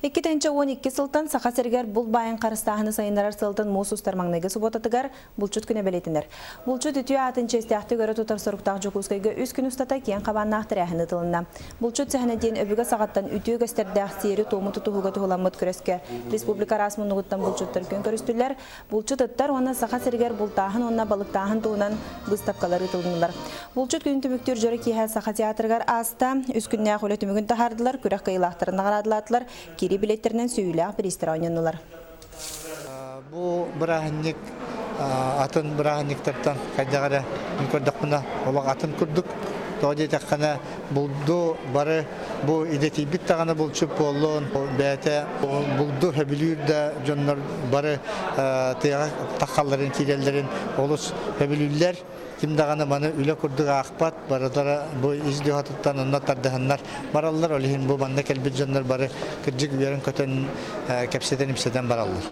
2012 сылтан Саха сиригэр булт баайын харыстааһыны сайыннарар сыалтан муус устар маҥнайгы субуотатыгар Булчут күнэ бэлиэтэнэр. Булчут үтүө аатын чиэстээхтик өрө тутар соруктаах Дьокуускайга үс күн устата киэҥ хабааннаах тэрээһин ыытылынна. Булчут сэһэнэ диэн өбүгэ саҕаттан үтүө үгэстэрдээх сиэри-туому тутуһууга туһуламмыт күрэскэ республика араас муннугуттан булчуттар күөн көрүстүлэр. Булчут ыттар уонна Саха сиригэр бултааһын уонна балыктааһын туһунан быыстапкалар ыытылыннылар. Булчут күнүн түмүктүүр дьоро киэһэ Саха театрыгар ааста. Үс күннээх үлэ түмүгүн таһаардылар, күрэх кыайыылаахтарын наҕараадалаатылар, киирии билиэттэринэн сүүйүүлээх бириистэр оонньоннулар. Бу бырааһынньык атын бырааһынньыктартан хайдах эрэ мин көрдөхпүнэ олох атын курдук. Тоҕо диэтэххинэ булду бары бу идэтийбит даҕаны булчут буоллун, бэйэтэ булду сөбүлүүр да дьоннор бары тыаҕа таххалларын киирэллэрин олус сөбүлүүллэр. Ким даҕаны маны үлэ курдук аахпат, барылара бу ис дууһатыттан онно тардыһаннар бараллар. Ол иһин бу манна кэлбит дьоннор бары кырдьык үөрэн-көтөн кэпсэтэн-ипсэтэн бараллар.